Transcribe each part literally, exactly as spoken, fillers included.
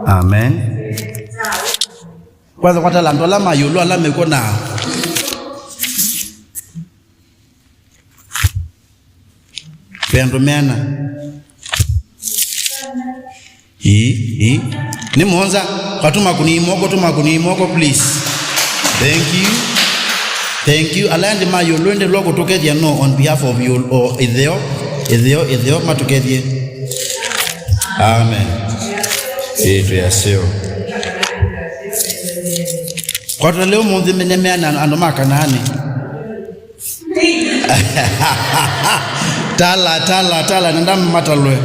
Amen. Kwanza kwatala andũ ala ma ĩũlũ ala mekw'o na ve andũ meana. Ii, ii. Nĩ mũonza. Kwa tũmakunĩe moko, tũmakunĩe moko, please. Thank you. Thank you. Ala ĩndĩ ma ĩũlũ ĩndĩ lwa kũtũkethya no on behalf of you, o ĩtheo, ĩtheo, ĩtheo matũkethye. Amen. Ĩĩ, twĩ aseo. Kwa tũtalĩ ũmũnthĩ nĩmeana andũ ma Kanaanĩ. Tala, tala, tala, nenda matalwe.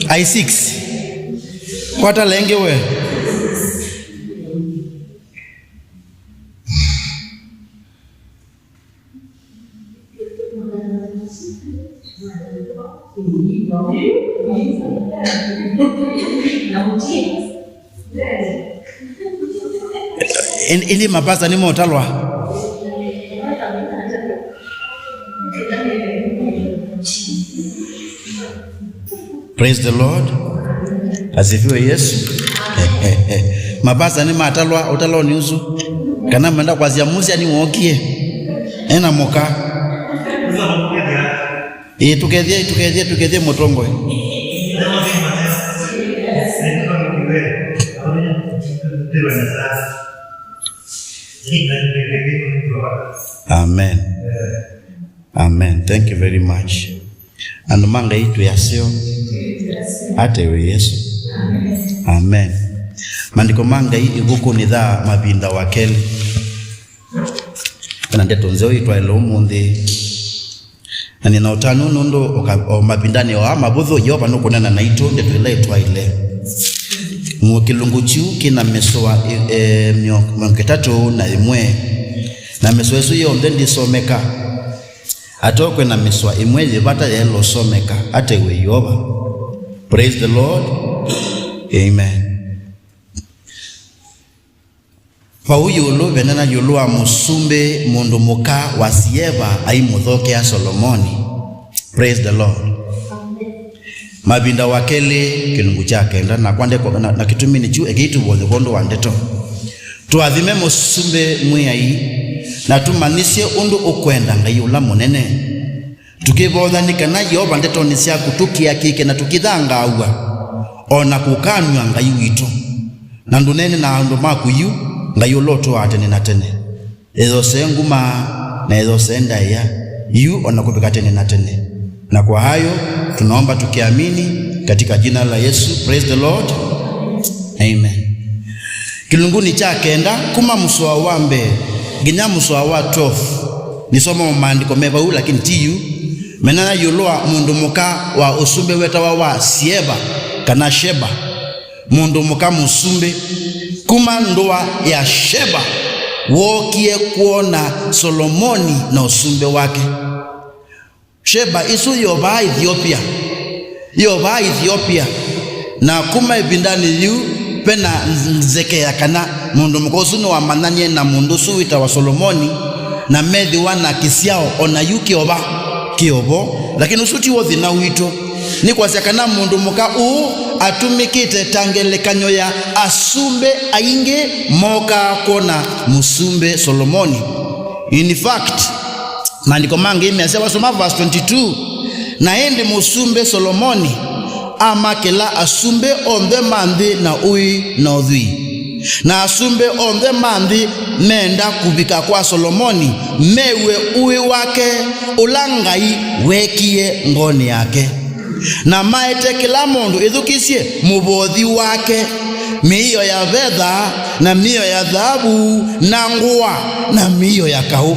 Ai six. Kwatala ĩngĩ we. Ĩn-, ĩndĩ mapasta nĩmotalwa. Praise the Lord. Asifiwe Yesu. Mapasta nĩmatalwa ũtalonĩ ũsu. Kana menda kwasya mũsyani wookie ena mũka. Ĩĩ, tũkethye, tũkethye, tũkethye mũtongoi. Amen. Amen. Thank you very much. Andũ ma Ngai twĩ aseo. Atewe Yesu. Amen. Maandĩko ma Ngai ĩvukunĩ ya Mavinda wa Kelĩ. Na ndeto nzeo itwaĩle ũmũnthĩ. Na nĩna ũtanu nũndũ ũka-, o mavindanĩ o aa mavũthũ, Yeova nũkũneena naitũ ndeto ila itwaĩle. Mũo kĩlungu kyu kĩna mĩsoa ĩ-, e, mĩo-, mĩongo ĩtatũ na ĩmwe, na mĩsoa ĩsu yonthe ndĩsomeka. Ateo kwĩna mĩsoa ĩmwe yĩ vata yaĩle ũsomeka, atewe Yeova. Praise the Lord. Amen. Vau ĩũlũ venena ĩũlũ wa mũsumbĩ mũndũ mũka wa Sieva aimũthokea Solomoni. Praise the Lord. Mavinda wa kelĩ kĩlungu kya kenda, na kwandĩkwa na, na kĩtumi nĩ kyu, ekei tũvoye kwondũ wa ndeto. Tũathime mũsumbĩ mwĩai, na tũmanyĩsye ũndũ ũkwenda Ngai ũla mũnene. Tũkĩvoya nĩ kana Yeova ndetonĩ syaku tũkĩakĩke na tũkĩthangaaw'a, o na kũkanw'a Ngai witũ. Na ndũneene na andũ maku yu, Ngai ũla ũtũaa tene na tene. Ethosee nguma, na ethosee ndaĩa, yu o na kũvika tene na tene. Na kwa hayo, tunaomba tukiamini katika jina la Yesu. Praise the Lord. Amen. Kĩlungunĩ kya kenda, kuma mũsoa wa mbee nginya mũsoa wa twelve, nĩsoma maandĩko me vau, lakini ti yu. Menana ĩũlũ wa mũndũ mũka wa ũsumbĩ wetawa wa Sieva, kana Sheba, mũndũ mũka mũsumbĩ. Kuma ndũa ya Sheba wookie kwona Solomoni na ũsumbĩ wake. Sheba ĩsu yovaa Ethiopia. Yovaa Ethiopia. Na kuma ĩvindanĩ yĩu, ve na nzekea kana mũndũ mũka ũsu nĩwamanyanie na mũndũ ũsu wĩtawa Solomoni, na methĩwa na kĩsyao, o na yu kĩova, kĩovo. Lakini ũsu tiw'o thĩna witũ. Nĩ kwasya kana mũndũ mũka ũũ atũmĩkĩte ta ngelekany'o ya asumbĩ aingĩ mookaa kwona mũsumbĩ Solomoni. In fact, Maandĩko mangĩ measya, wasoma verse twenty-two, na ĩndĩ mũsumbĩ Solomoni amakĩla asumbĩ onthe ma nthĩ na ũĩ na ũthwii. Na asumbĩ onthe ma nthĩ meenda kũvika kwa Solomoni, mew'e ũĩ wake ũla Ngai weekie ngoonĩ yake. Na maete kĩla mũndũ ĩthukĩsye mũvothi wake, mĩio ya vetha, na mĩio ya thaavu, na ngũa, na mĩio ya kaũ,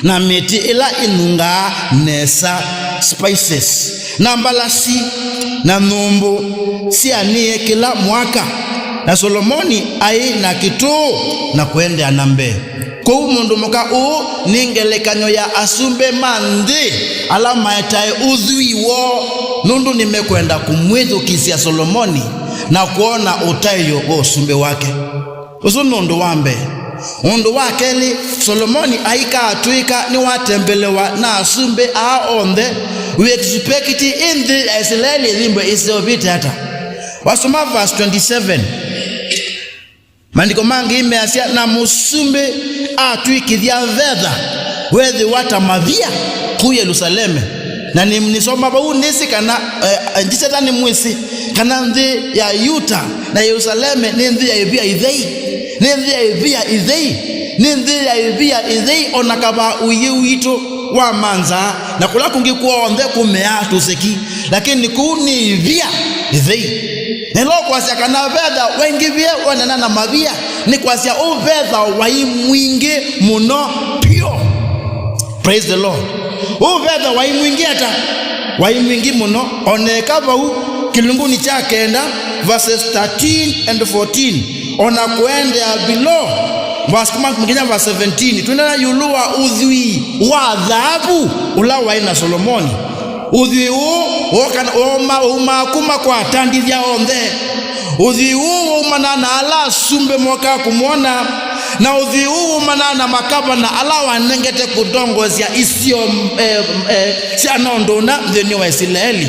na mĩtĩ ĩla ĩnungaa nesa, spices, na mbalasi, na nyũmbũ syanĩe kĩla mwaka. Na Solomoni aĩ na kĩtũũ na kũendeea na mbee. Kwoou mũndũ mũka ũũ nĩ ngelekany'o ya asumbĩ ma nthĩ ala maetae ũthwii woo, nũndũ nĩmekwenda kũmwĩthukĩĩsya Solomoni na kwona ũtaĩo wa ũsumbĩ wake. Ũsu nĩ ũndũ wa mbee. Ũndũ wa kelĩ, Solomoni aikaatw'ĩka nĩwatembelewa na asumbĩ aa onthe. We expect ĩ nthĩ ya Isilaeli ĩthimbwe ĩseũvĩte ata? Wasoma verse twenty-seven. Maandĩko mangĩ measya, na mũsumbĩ atw'ĩkĩthya vetha weethĩwa ta mavia kũu Yelusaleme. Na nĩ-, nĩsoma vau nĩsĩ kana, eh, ndiseta nĩmwĩsĩ kana nthĩ ya Yuta na Yelusaleme nĩ nthĩ ya ĩvia ĩthei. Nĩ nthĩ ya ĩvia ĩthei. Nĩ nthĩ ya ĩvia ĩthei, o na kavaa ũiĩ witũ wa manzaa, na kũla kũngĩ kw'onthe kũmeaa tũseki, lakini kũu nĩ ĩvia ĩthei. Nĩla ũkwasya kana vetha waingĩvie wenana na mavia, nĩ kwasya ũu vetha waĩ mwingĩ mũno vyũ. Praise the Lord. Ũu vetha waĩ mwingĩ ata? Waĩ mwingĩ mũno. Oneka vau kĩlungunĩ kya kenda, verses thirteen and fourteen, o na kũendea below, verse kuma nginya verse seventeen, twĩnena ĩũlũ wa ũthwii wa thaavu ũla waĩ na Solomoni. Ũthwii ũũ wooka-, wauma-, waumaa kuma kwa atandĩthya onthe. Ũthwii ũũ waumanaa na ala asumbĩ mokaa kũmwona, na ũthwii ũũ waumanaa na makavana ala wanengete kũtongoesya isio, eh, eh, sya andũ ũna nthĩnĩ wa Isilaeli.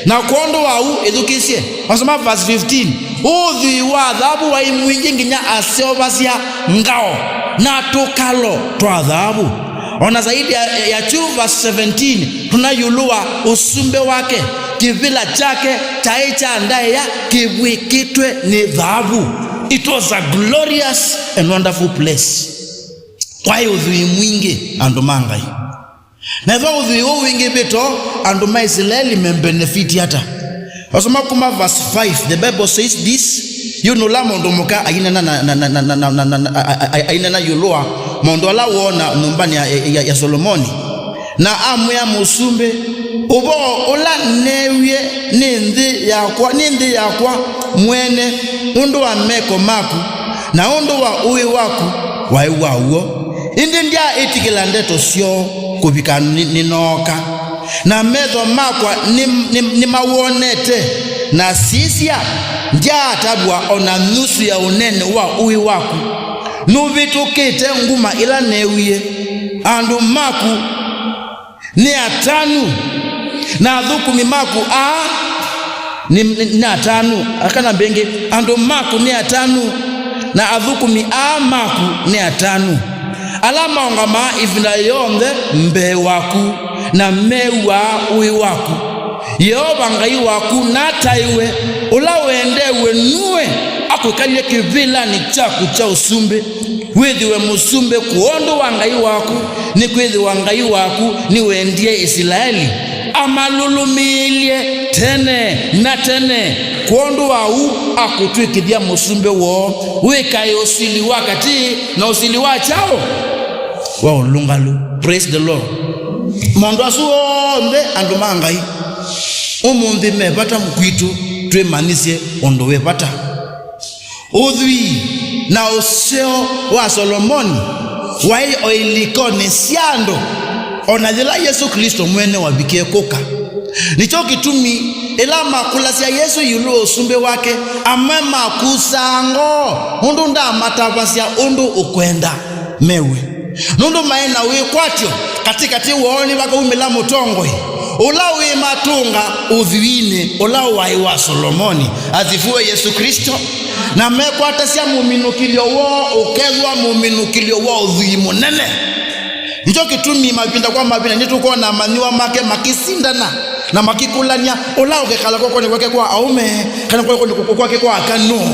Na kwondũ wa ũu, ĩthukĩĩsye, wasoma verse fifteen, ũthwii wa thaavu waĩ mwingĩ nginya aseũvasya ngao na tũkalo twa thaavu. O na zaidi ya, ya two verse seventeen, tũna ĩũlũ wa ũsumbĩ wake, kĩvĩla kyake kyaĩ kya ndaĩa kĩvw'ĩkĩtwe nĩ thaavu. It was a glorious and wonderful place. Kwaĩ ũthwii mwingĩ, andũ ma Ngai. Na ethĩwa ũthwii ũũ wĩngĩvĩte, andũ ma Isilaeli me benefit ata? Wasoma kuma verse five, the Bible says this, yu nũla mũndũ mũka ainena na, na, na, a-, a-, a-, ainena ĩũlũ wa maũndũ ala woona nyũmbanĩ ya, ya, ya Solomoni. Na amwĩa mũsumbĩ, ũvoo ũla neewie nĩ nthĩ yakwa, nĩ nthĩ yakwa mwene, ũndũ wa meko maku, na ũndũ wa ũĩ waku waĩ wa w'o. Ĩndĩ ndyaaĩtĩkĩla ndeto syoo kũvika nĩ-, nĩnooka. Na metho makwa nĩ-, nĩ-, nĩmawonete, na sisya, ndyaatavw'a o na nusu ya ũnene wa ũĩ waku. Nũvĩtũkĩte nguma ĩla neewie. Andũ maku nĩ atanu, na athũkũmi maku aa nĩ, nĩ, nĩ atanu. Kana mbĩngĩ, andũ maku nĩ atanu, na athũkũmi aa maku nĩ atanu, ala maũngamaa ĩvinda yonthe mbee waku, na mew'aa ũĩ waku. Yeova Ngai waku nataĩwe, ũla wendeew'e nue, akwĩkalye kĩvĩlanĩ kyaku kya ũsumbĩ. Wĩthĩwe mũsumbĩ kwondũ wa Ngai waku, nĩkwĩthĩwa Ngai waku nĩwendie Isilaeli, amalũlũmĩĩlye tene na tene. Kwondũ wa ũu akũtw'ĩkĩthya mũsumbĩ woo, wĩkae ũsili wa katĩ na ũsili wa kyaũ? Wa ũlũngalu. Praise the Lord. Maũndũ asu onthe, andũ ma Ngai, ũmũnthĩ me vata kwitũ twĩmanyĩsye ũndũ wĩ vata. Ũthwii na ũseo wa Solomoni waĩ o ilikonĩ sya andũ, o na yĩla Yesũ Klĩsto mwene wavikie kũka. Nĩkyo kĩtumi ĩla makũlasya Yesũ ĩũlũ wa ũsumbĩ wake, amwe makusaa ngoo, nũndũ ndaamatavasya ũndũ ũkwenda mew'e. Nũndũ maĩ na wĩkwatyo katĩkatĩ woo nĩvakaumĩla mũtongoi ũla wĩmatũnga ũthwiinĩ ũla waĩ wa Solomoni. Asifiwe Yesũ Klĩsto. Na mekwatasya mũminũkĩlyo woo ũkethwa mũminũkĩlyo wa ũthwii mũnene. Nĩkyo kĩtumi mavinda kwa mavinda nĩtũkwona amanyĩw'a make makĩsindana na makĩkũlany'a ũla ũkekala kw'okonĩ kwake kwa aũme, kana kw'okonĩ kwake kwa aka nũũ,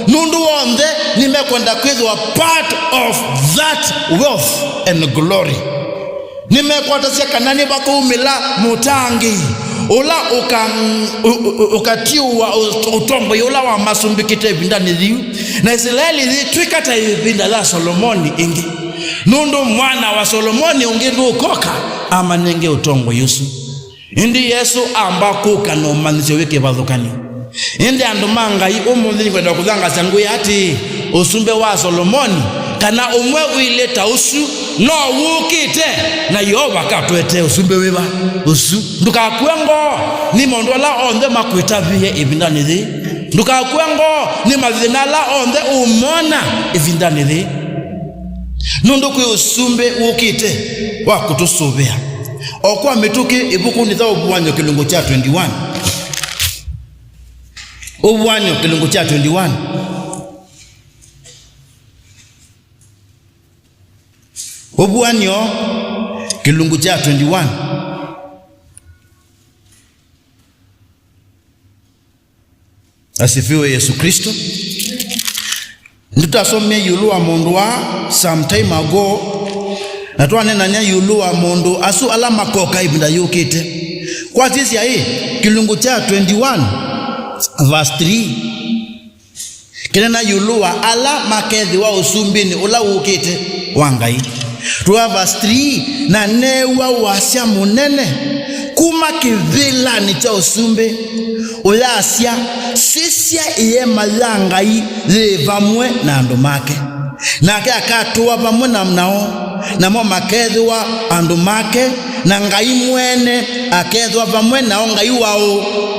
nũndũ onthe nĩmekwenda kwĩthĩwa part of that wealth and glory. Nĩmekwatasya kana nĩvakaumĩla mũtangĩĩi ũla ũka-, ũ-, ũ-, ũkatiũwa ũ-, ũtongoi ũla wamasumbĩkĩte ĩvindanĩ yĩu, na Isilaeli yĩtw'ĩka ta ĩvinda ya Solomoni ĩngĩ, nũndũ mwana wa Solomoni ũngĩ ndũkoka amanenge ũtongoi ũsu. Ĩndĩ Yesũ amba kũka na ũmanyĩsyo wĩ kĩvathũkany'o. Ĩndĩ andũ ma Ngai, ũmũnthĩ nĩkwenda kũthangaasya ngwĩa atĩĩ, ũsumbĩ wa Solomoni, kana ũmwe ũilye ta ũsu, no wũkĩte, na Yeova akatũetee ũsumbĩ wĩva? Ũsu. Ndũkakw'e ngoo nĩ maũndũ ala onthe makwĩtavĩe ĩvindanĩ yĩĩ. Ndũkakw'e ngoo nĩ mathĩna ala onthe ũũmona ĩvindanĩ yĩĩ. Nũndũ kwĩ ũsumbĩ wũkĩte wa kũtũsũvĩa. O kwa mĩtũkĩ, ĩvukunĩ ya Ũvuan'yo kĩlungu kya twenty-one. Ũvuan'yo kĩlungu kya twenty-one. Ũvuan'yo kĩlungu kya twenty-one. Asifiwe Yesu Kristo. Nĩtwasomie ĩũlũ wa mũndũ wa some time ago, na twaneenany'a ĩũlũ wa mũndũ asu ala makoka ĩvinda yũkĩte. Kwa sisya ĩ, kĩlungu kya twenty-one, verse three. Kĩneena ĩũlũ wa ala makethĩwa ũsumbĩnĩ ũla wũkĩte wa Ngai. Tũa verse three, na neew'a wasya mũnene kuma kĩvĩlanĩ kya ũsumbĩ, ũyasya, "Sisya, ĩeema ya Ngai yĩ vamwe na andũ make, nake akatũa vamwe na nao, namo makethĩwa andũ make, na Ngai mwene akethĩwa vamwe nao Ngai wao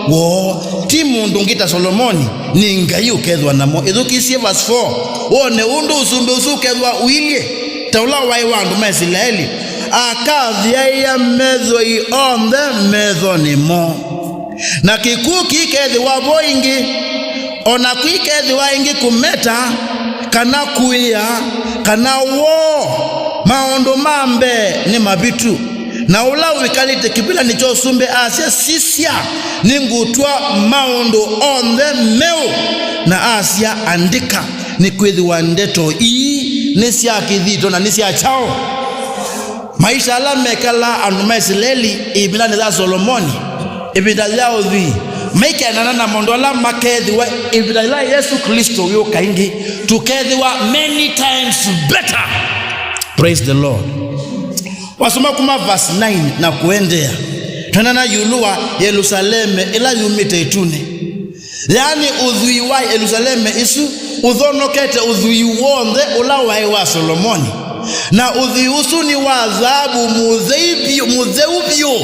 woo, ti mũndũ ũngĩ ta Solomoni, nĩ Ngai ũkethĩwa namo." Ĩthukĩĩsye verse four, wone ũndũ ũsumbĩ ũsu ũkethĩwa ũilyĩ ta ũla waĩ wa andũ ma Isilaeli. Akathyaĩa methoi onthe methonĩ moo, na kĩkw'ũ kĩikethĩwa vo ĩngĩ, o na kwikethĩwa ĩngĩ kũmeta, kana kũĩa, kana woo. Maũndũ ma mbee nĩ mavitu. Na ũla wĩkalĩte kĩvĩlanĩ kya ũsumbĩ asya, "Sisya, nĩngũtw'a maũndũ onthe meũ." Na asya, "Andĩka, nĩkwĩthĩwa ndeto ii nĩ sya kĩthito na nĩ sya kyaũ." Maisha ala mekalaa andũ ma Isilaeli ĩvindanĩ ya Solomoni, ĩvinda ya ũthwii, maikeenana na maũndũ ala makethĩwa ĩvinda yĩla Yesũ Klĩsto wĩũka ĩngĩ, tũkethĩwa many times better. Praise the Lord. Wasoma kuma verse nine na kũendeea, twanena ĩũlũ wa Yelusaleme ĩla yumĩte ĩtunĩ. Yaani, ũthwii wa Yelusaleme ĩsu ũthonokete ũthwii w'onthe ũla waĩ wa Solomoni. Na ũthwii ũsu nĩ wa thaavu mũthei vyũ, mũtheu vyũ,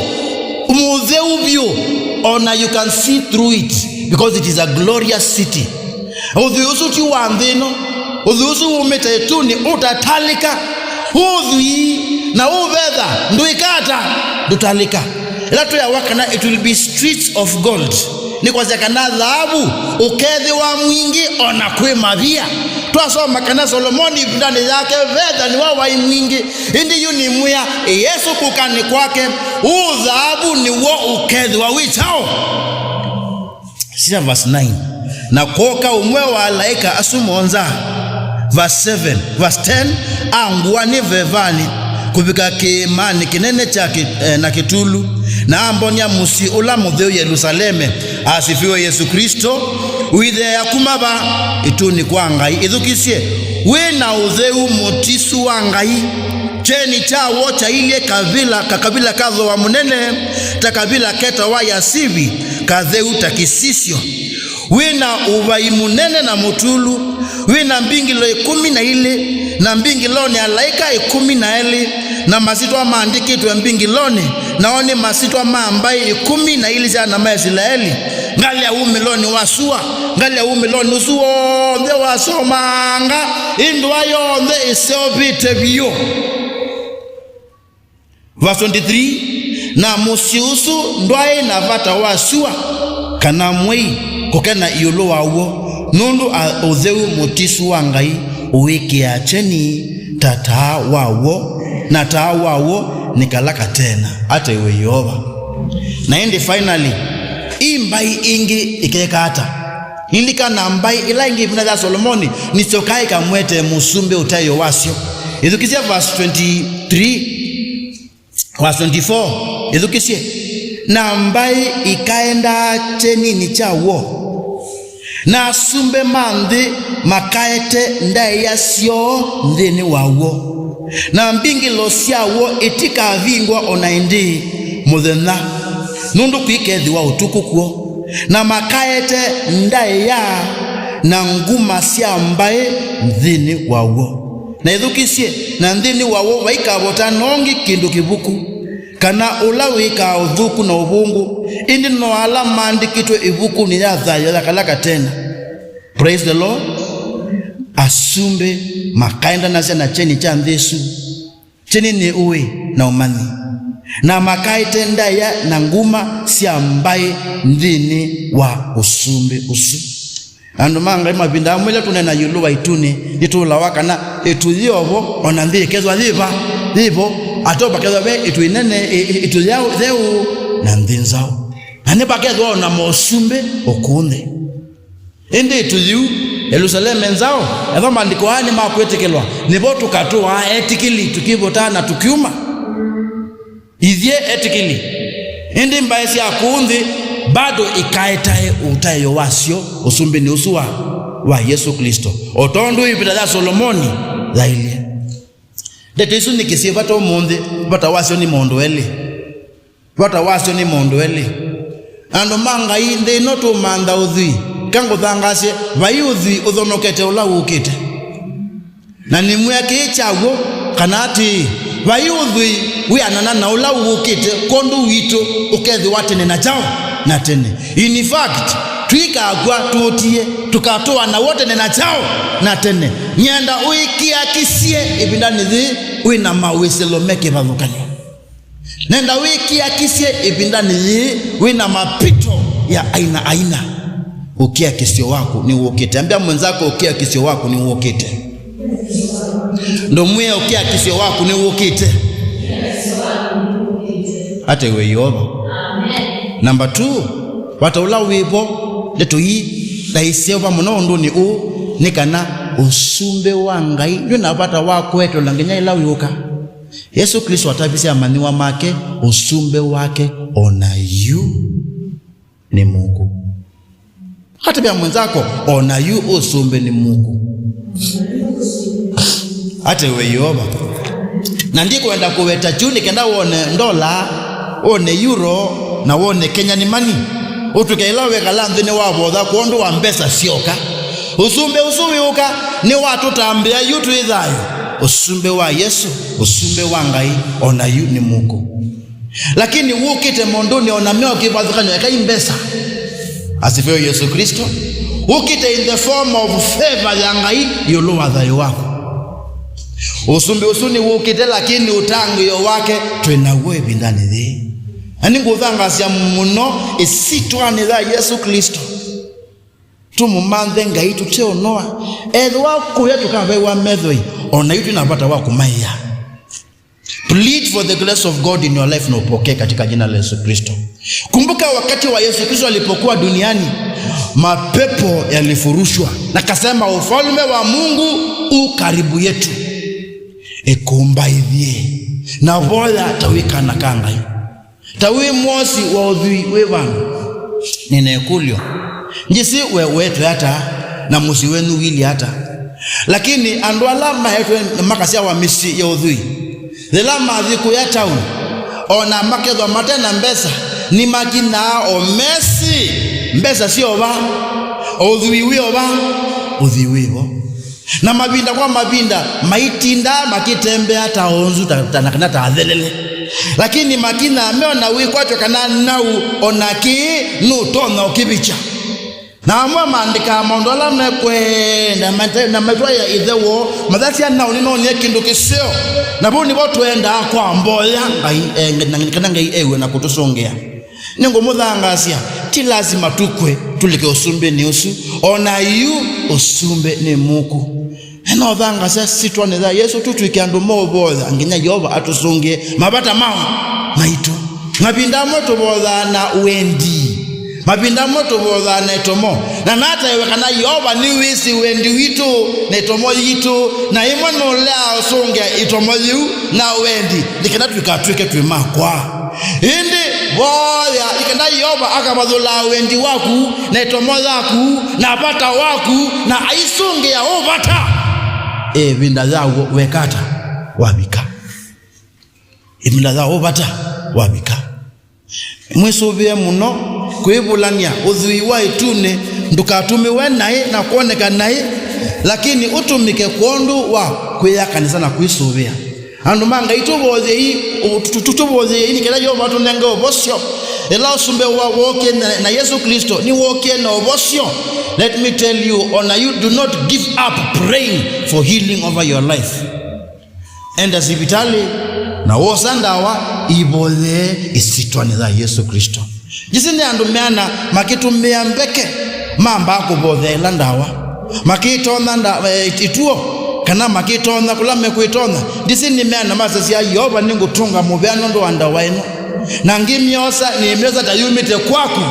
mũtheu vyũ. Ona you can see through it because it is a glorious city. Ũthwii ũsu ti wa nthĩ ĩno. Ũthwii ũsu wumĩte ĩtunĩ ũtatalĩka. Ũthwii na ũvetha ndwĩkata, ndũtalĩka. Ĩla twĩawa kana it will be streets of gold, nĩ kwasya kana thaavu ũkethĩwa mwingĩ o na kwĩ mavia. Twasoma kana Solomoni ĩvindanĩ yake vetha nĩw'o waĩ mwingĩ, ĩndĩ yu nĩmwĩa, Yesũ kũkanĩ kwake, ũũ thaavu nĩw'o ũkethĩwa wĩ kyaũ? Sisya verse nine. Na kwooka ũmwe wa alaĩka asu mũonza, verse seven, verse ten, angua nĩ vevanĩ kũvika kĩĩmanĩ kĩnene kya kĩ-, eh, na kĩtulu, na ambonia mũsyĩ ũla mũtheu Yelusaleme. Asifiwe Yesu Kristo. Ũitheea kuma va? Ĩtunĩ kwa Ngai. Ĩthukĩsye, wĩ na ũtheu mũtisu wa Ngai. Kyeni kyaw'o kyailyĩ kavila, kakavila ka thooa mũnene, ta kavila ketawa yasivi, katheu ta kĩsisyo. Wĩ na ũvai mũnene na mũtulu, wĩ na mbingĩlo ĩkũmi na ilĩ, na mbingĩlonĩ alaĩka ĩkũmi na elĩ, na masyĩtwa maandĩkĩtwe mbingĩlonĩ, nao nĩ masyĩtwa ma mbaĩ ĩkũmi na ilĩ sya ana ma Isilaeli, ngalĩ ya wumĩlonĩ wa sua, ngalĩ ya wumĩlonĩ ũsu w'onthe wasomaanga, ĩ ndũa yonthe ĩseũvĩte vyũ. Verse twenty-three, na mũsyĩ ũsu ndwaĩ na vata wa sua kana mwei kũkena ĩũlũ waw'o, nũndũ a-, ũtheu mũtisu wa Ngai ũwĩkĩaa kyeni ta taa waw'o, na taa waw'o nĩ kala katena, ataiwe Yeova. Na ĩndĩ finally, ĩ mbaĩ ĩngĩ ĩkeka ata? Lilikana mbaĩ ila ingĩ ĩvinda ya Solomoni nĩsyokaa ikamwetee mũsumbĩ ũtaĩo wasyo. Ĩthukĩsye verse twenty-three, verse twenty-four, ĩthukĩsye. Na mbaĩ ikaendaa kyeninĩ kya w'o, na asumbĩ ma nthĩ makaete ndaĩa syoo nthĩnĩ waw'o, na mbingĩlo syaw'o itikavingwa o na ĩndĩĩ mũthenya, nũndũ kwikethĩwa ũtukũ kw'o. Na makaete ndaĩa na nguma sya mbaĩ nthĩnĩ waw'o. Na ĩthukĩsye, na nthĩnĩ waw'o vaikavota nongi kĩndũ kĩvuku, kana ũla wĩkaa ũthũku na ũvũngũ, ĩndĩ no ala maandĩkĩtwe ĩvukunĩ ya thayũ ya kala katena. Praise the Lord. Asumbĩ makaendanasya na kyeni kya nthĩ ĩsu. Kyeni nĩ ũĩ na ũmanyi, na makaete ndaĩa na nguma sya mbaĩ nthĩnĩ wa ũsumbĩ ũsu. Andũ ma Ngai, mavinda amwe ĩla tũneena ĩũlũ wa ĩtunĩ, nĩtũlawa kana ĩtu yĩ o vo, o na nthĩ ĩkethwa yĩ va, yĩ vo, ateo vakethwa ve ĩtu ĩnene, ĩ-, ĩ-, ĩtu yaũ, yeũ, na nthĩ nzaũ. Na nĩvakethwa o na mosumbĩ o kũu nthĩ. Ĩndĩ ĩtu yĩu, Yelusaleme nzaũ, ethwa maandĩko aa nĩmakwĩtĩkĩlwa, nĩvo tũkatũaa etĩkĩli tũkĩvotaa na tũkyuma. Ithyĩ etĩkĩli. Ĩndĩ mbaĩ sya kũu nthĩ bado ikaetae ũtaĩo wasyo ũsumbĩnĩ ũsu wa, wa Yesũ Klĩsto, o tondũ ĩvinda ya Solomoni yaĩlye. Ndeto isu nĩkĩ syĩ vata ũmũnthĩ? Vata wasyo nĩ maũndũ elĩ. Vata wasyo nĩ maũndũ elĩ. Andũ ma Ngai, nthĩ ĩno tũmantha ũthwii. Ka ngũthangaasye, vai ũthwii ũthonokete ũla wũkĩte. Na nĩmwĩa kĩĩ kyaw'o, kana atĩĩ, vai ũthwii wĩanana na ũla wũkĩte kwondũ witũ ũkethĩwa tene na kyaũ na tene. In fact, twĩkakw'a tũtie, tũkatũa naw'o tene na kyaũ na tene. Nyenda ũĩkĩakisye ĩvindanĩ yĩĩ wĩ na mawĩsĩlo me kĩvathũkany'o. Nenda wĩkĩakisye ĩvindanĩ yĩĩ wĩ na mapito ya aina aina. Ũkĩakisyo waku nĩwũkĩte. Ambĩa mwenzako, ũkĩakisyo waku nĩwũkĩte. Ndũmwĩe, ũkĩakisyo waku nĩwũkĩte. Atewe Yeova. Number two, vata ũla wĩ vo, ndeto ii ndaiseo va mũno ũndũnĩ ũũ, nĩ kana ũsumbĩ wa Ngai ndwĩ na vata wa kũetelwa nginya ĩla wĩũka. Yesũ Klĩsto atavisye amanyĩw'a make, ũsumbĩ wake o na yu nĩ mũkũ. Atavya mwenzako, o na yu ũsumbĩ nĩ mũkũ. Atewe Yeova. Na ndikwenda kũweta kyu nĩ kenda wone ndola, wone euro, na wone Kenyan money. Ũtw'ĩke ĩla wekala nthĩ nĩwavotha kwondũ wa mbesa syoka. Ũsumbĩ ũsu wĩũka nĩwatũtambĩa yu twĩ thayũ. Ũsumbĩ wa Yesũ, ũsumbĩ wa Ngai, o na yu nĩ mũkũ. Lakini wũkĩte maũndũnĩ o na me o kĩvathũkany'o, ekai mbesa. Asifiwe Yesu Kristo. Wũkĩte in the form of favor ya Ngai ĩũlũ wa thayũ waku. Ũsumbĩ ũsu nĩwũkĩte, lakini ũtangĩĩo wake twĩ naw'o ĩvindanĩ yĩĩ. Na nĩngũthangaasya mũno ĩsyĩtwanĩ ya Yesũ Klĩsto. Tũmũmanthe Ngai tũteũnoa. Ethĩwa kũya tũkavewa methoi, o na yu twĩ na vata wa kũmaĩa. Plead for the grace of God in your life na upokee katika jina la Yesu Kristo. Kumbuka wakati wa Yesu Kristo alipokuwa duniani, mapepo yalifurushwa. Na kasema, "Ufalme wa Mungu u karibu yetu." Ĩkũmbaĩthye na voya ta wĩ kana ka Ngai. Ta wĩ mwosi wa ũthwii wĩ vandũ. Nĩna ĩkũlyo. Njĩsĩ we weetwe ata, na mũsyĩ wenyu wĩlye ata. Lakini andũ ala maetwe makasyawa mĩsyĩ ya ũthwii, yĩla mathi kũya taoni, o na makethwa mate na mbesa, nĩmakinyaa o mesĩ mbesa syova, o ũthwii wĩ ova, ũthwii wĩ vo. Na mavinda kwa mavinda, maitindaa makĩtembea ta onzu, ta, ta, na kana ta athelele. Lakini makinya meona wĩkwatyo kana nau o na kĩĩ nũtonya ũkĩvikya. Na amwe maandĩkaa maũndũ ala mekwenda, mate-, na matwaĩa ĩthe woo, mathasya nau nĩnonie kĩndũ kĩseo. Na vau nĩvo twendaa kwa mboya Ngai, eh, na, kana Ngai ew'e na kũtũsũngĩa. Nĩngũmũthangaasya, ti lasima tũkw'e tũlike ũsumbĩnĩ ũsu, o na yu ũsumbĩ nĩ mũkũ. Na ũthangaasya syĩtwanĩ ya Yesũ tũtw'ĩke andũ ma ũvoya nginya Yeova atũsũngĩe mavata mao maitũ. Mavinda amwe tũvoyaa na wendi. Mavinda amwe tũvoyaa na ĩtomo. Na nataĩwe kana Yeova nĩwĩsĩ wendi witũ na ĩtomo yitũ, na ĩmwe nũlea ũsũngĩa ĩtomo yĩu na wendi, nĩ kana tũikatw'ĩke twĩ ma kwaa. Ĩndĩ voya nĩ kana Yeova akavathũlaa wendi waku, na ĩtomo yaku, na vata waku, na aisũngĩa ũvata ĩvinda yaw'o wekata wavika. Ĩvinda ya ũvata wavika. Mwĩsũvĩe mũno kwĩvulany'a ũthwii wa ĩtunĩ, ndũkatũmĩwe naĩ na kwoneka naĩ, lakini ũtũmĩke kwondũ wa kwĩya kanisa na kwĩsũvĩa. Andũ ma Ngai, tũvoyei, ũ-, tũ-, tũ-, tũvoyei nĩ kenda Yeova atũnenge ũvosyo. Ĩla ũsumbĩ wa wookie na, na Yesũ Klĩsto nĩwookie na ũvosyo. Let me tell you, ona you do not give up praying for healing over your life. Enda sivitalĩ na wosa ndawa, ivoyee ĩsyĩtwanĩ ya Yesũ Klĩsto. Nĩsĩ nĩ andũ meana makĩtũmĩa mbeke mambaa kũvoyea ĩla ndawa, makĩtonya nda-, e, ituo, kana makĩtonya kũla mekwĩtonya. Nĩsĩ nĩ meana masasya, "Yeova, nĩngũtũnga mũvea nũndũ wa ndawa ĩno." Na ngĩmyosa, nĩmyosa ta yumĩte kwaku,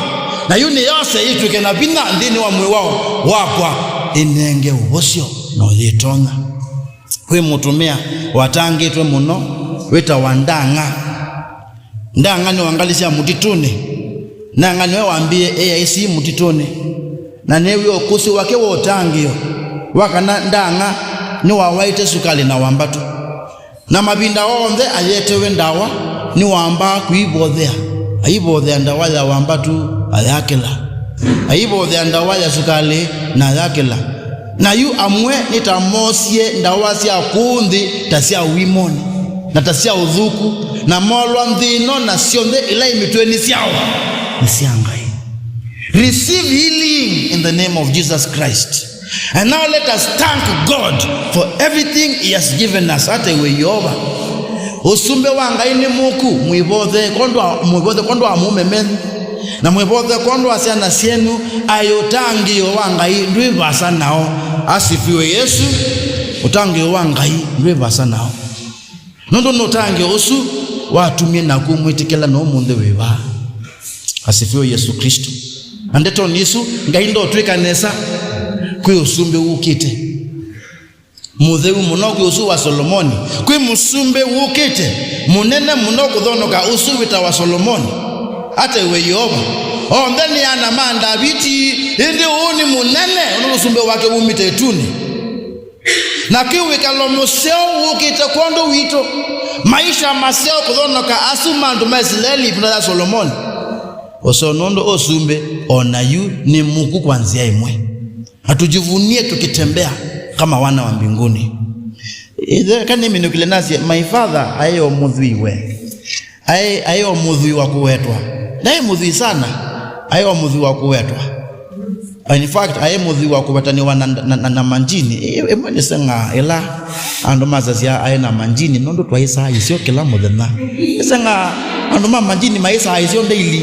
na yu nĩyose ĩtw'ĩke na vinya nthĩnĩ wa mwĩĩ wao wakwa, ĩnenge ũvosyo na ũyĩtonya. Kwĩ mũtumĩa watangĩtwe mũno wĩtawa Ndang'a. Ndang'a nĩ wa ngalĩ sya mũtitũnĩ. Ndang'a nĩwe wambie A I C mũtitũnĩ, na nĩw'e ũkũsĩ wake wa ũtangĩĩo wa kana Ndang'a nĩwawaĩte sukalĩ na wambatu. Na mavinda onthe ayetewe ndawa, nĩwambaa kwĩvothea. Aivothea ndawa ya wambatu, ayakĩla. Aivothea ndawa ya sukalĩ, na ayakĩla. Na yu amwe nĩ ta moosie ndawa sya kũũ nthĩ ta sya ũimonĩ, na ta sya ũthũku, na moolwa nthĩ ĩno, na syonthe ila imĩtwenĩ syao nĩ sya Ngai. Receive healing in the name of Jesus Christ. And now let us thank God for everything he has given us. Ata iwe Yeova. Ũsumbĩ wa Ngai nĩ mũku, mwĩvothe kwondũ wa, mwĩvothe kwondũ wa mũũme menyu. Na mwĩvothe kwondũ wa syana syenyu, aĩ ũtangĩĩo wa Ngai ndwĩ vaasa nao. Asifiwe Yesu, ũtangĩĩo wa Ngai ndwĩ vaasa nao. Nũndũ nĩ ũtangĩĩo ũsu watumie naku mwĩtĩkĩla na ũmũnthĩ wĩ vaa. Asifiwe Yesu Kristo. Na ndetonĩ isu, Ngai ndotwĩka nesa kwĩ ũsumbĩ wũkĩte. Mũtheu mũno kwĩ ũsu wa Solomoni. Kwĩ mũsumbĩ wũkĩte, mũnene mũno kũthonoka ũsu wĩtawa Solomoni. Ata iwe Yeova. Onthe nĩ ana ma Ndaviti, ĩndĩ ũũ nĩ mũnene, ũndũ ũsumbĩ wake wumĩte ĩtunĩ. Na kwĩ wĩkalo mũseo wũkĩte kwondũ witũ. Maisha maseo kũthonoka asu ma andũ ma Isilaeli ĩvinda ya Solomoni. Ũseo nũndũ ũsumbĩ o na yu nĩ mũku kwa nzĩa ĩmwe. Na tujivunie tukitembea kama wana wa mbinguni. Ĩthe, kanĩminũkĩle nasye, my father aĩ o mũthwii we. Aĩ, aĩ o mũthwii wa kũwetwa. Ndaĩ mũthwii sana. Aĩ o mũthwii wa kũwetwa. In fact, aĩ mũthwii wa kũvetanĩwa na, na, na, na manjini. Ĩ-, ĩmwe nĩseng'aa ĩla andũ masasya aĩ na manjini, nũndũ twaĩsaa isyo kĩla mũthenya. Nĩseng'aa andũ ma manjini maĩsaa isyo daily.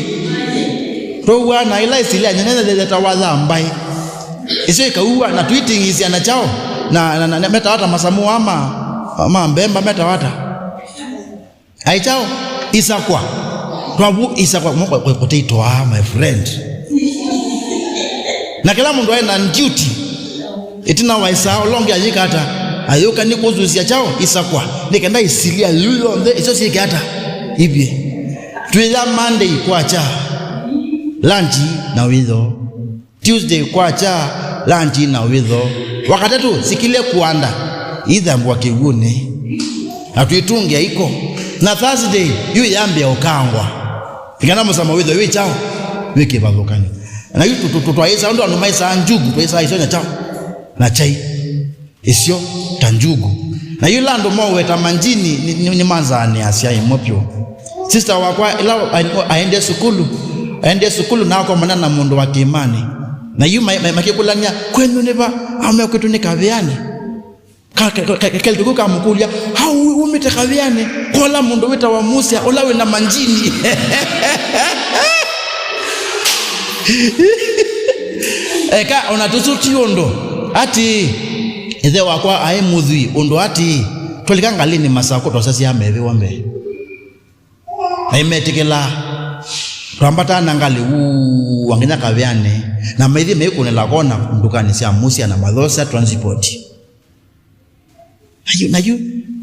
Twauaa na ĩla ĩsilya nyenene yetawa ya mbaĩ. Isu ikaua na tũiting'ĩĩsya na kyaũ? Na, na, na, na metawa ata masamũ aa ma, ma mbemba metawa ata? Ai kyaũ? Isakwa. Twavu isakwa, mwa-, kwa-, kwa-, kũteitwaa, my friend. Na kĩla mũndũ aĩ na duty. Ĩtina wa ĩsaa, ũla ũngĩ ayĩka ata? Ayũka nĩ kũsũsya kyaũ? Isakwa. Nĩ kenda isilya yu yonthe, icio syĩke ata? Ivye. Twĩya Monday kwakya. Lunch na wĩthoo. Tuesday kwakya, lunch na wĩthoo. Wakatatũ, sikile kũanda, ithambwa kĩw'ũnĩ. Na twĩtũngĩa iko. Na Thursday, yu yambĩa ũkangwa. Nĩ kana mũsamo wĩthwe wĩ kyaũ? Wĩ kĩvathũkany'o. Na yu tũ-, tũ-, tũ-, twaĩsaa ũndũ andũ maĩsaa njugu, twaĩsaa icio na kyaũ? Na kyai. Isyo ta njugu. Na yĩla andũ moweta manjini, nĩ, nĩ, nĩmanzaanĩasya ĩmwe vyũ. Sister wakwa, ĩla a-, aendie sukulu, aendie sukulu na akomana na mũndũ wa kĩĩmanĩ. Na yu ma-, ma-, makĩkũlany'a, "Kwenyu nĩ va?" "Aũme kwitũ nĩ kavĩanĩ." Ka-, ka-, ka-, ka-, kelĩtu kau kamũkũlya, "Hau umĩte kavĩanĩ?" "Kola mũndũ wĩtawa Musa, ũla wĩ na manjini." Eka, ona tũsu ti ũndũ. Ati, ĩthe wakwa aĩ mũthwii, ũndũ ati, twalika ngalĩnĩ Masakũ twasasya mevĩwa mbee. Na imetĩkĩla. Twambataa na ngalĩ uu, nginya kavĩanĩ. Na maithi meikũnĩla kona ndukanĩ sya Musa na Mathosa Transport. Na yu, na yu,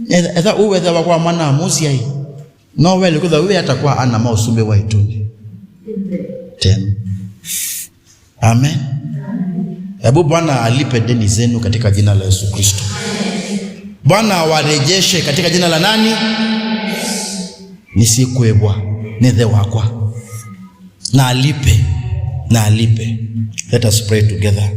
etha, etha ũu wethĩwa kwa mwana wa mũsyai, no wele kwĩthwa wĩ ata kwa ana ma ũsumbĩ wa ĩtunĩ? Ten. Amen. Hebu Bwana alipe deni zenu katika jina la Yesu Kristo. Bwana awarejeshe katika jina la nani? Nĩsikwĩvwa nĩ ĩthe wakwa. Na alipe, na alipe. Let us pray together.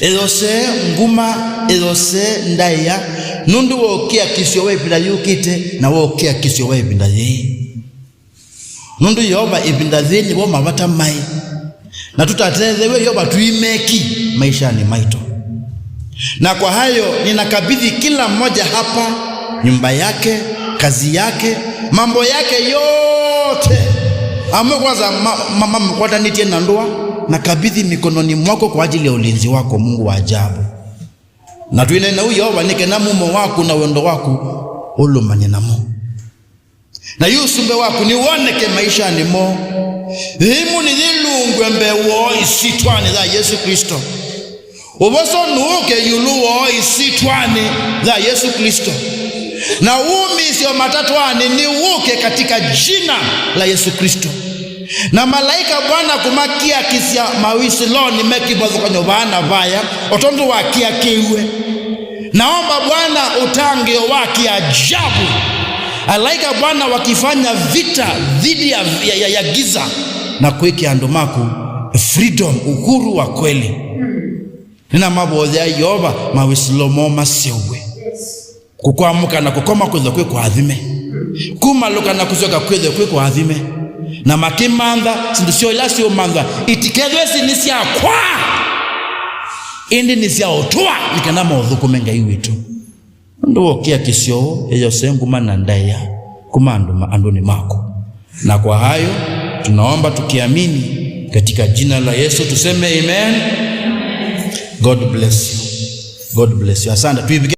Ĩyose nguma, ĩyose ndaĩa, nũndũ wa ũkiakisyo wa ĩvinda yũkĩte, na wa ũkiakisyo wa ĩvinda yĩĩ. Nũndũ Yeova ĩvinda yĩĩ nĩvo mavata maĩ. Na tũtatetheew'e Yeova tũimeki maishanĩ maitũ. Na kwa hayo, ninakabidhi kila mmoja hapa, nyumba yake, kazi yake, mambo yake yote. Amwe kwanza ma- ma- mamkwatanĩtye na ndũa, nakabidhi mikononi mwako kwa ajili ya ulinzi wako, Mungu wa ajabu. Na twĩneena ũu Yeova, nĩ kana mumo waku na wendo waku ũlũmanye namo. Na yu ũsumbĩ waku nĩwoneke maishanĩ moo. Ĩimũ nĩyĩlungwe mbee woo ĩsyĩtwanĩ ya Yesũ Klĩsto. Ũvoso nũũke ĩũlũ woo ĩsyĩtwanĩ ya Yesũ Klĩsto. Na wumĩsyo matatwanĩ nĩwũke katika jina la Yesũ Klĩsto. Na malaika Bwana kũmakiakisya mawisilonĩ me kĩvathũkany'o vaa na vaya, o tondũ wakiakĩiwe. Naomba Bwana ũtangĩĩo wa kiajabu. Malaika Bwana wakifanya vita dhidi ya, ya, ya, ya giza na kwĩkĩa andũ maku freedom, uhuru wa kweli. Nĩnamavoyea Yeova mawĩsĩlo moo maseũvw'e. Kũkwamũka na kũkoma kwĩthwe kwĩ kũathime. Kumalũka na kũsyoka kwĩthwe kwĩ kũathime. Na makĩmantha, syĩndũ syoo ila syũmanthwa, itikethwe isi nĩ syakwa, ĩndĩ nĩ sya ũtũa, nĩ kana maũthũkũme Ngai witũ. Nũndũ wa ũkiakisyo ũũ, ĩyose nguma na ndaĩa kuma andũ ma- andũnĩ maku. Na kwa hayo, tunaomba tukiamini katika jina la Yesu, tuseme amen. God bless you. God bless you. Asante. Tuivike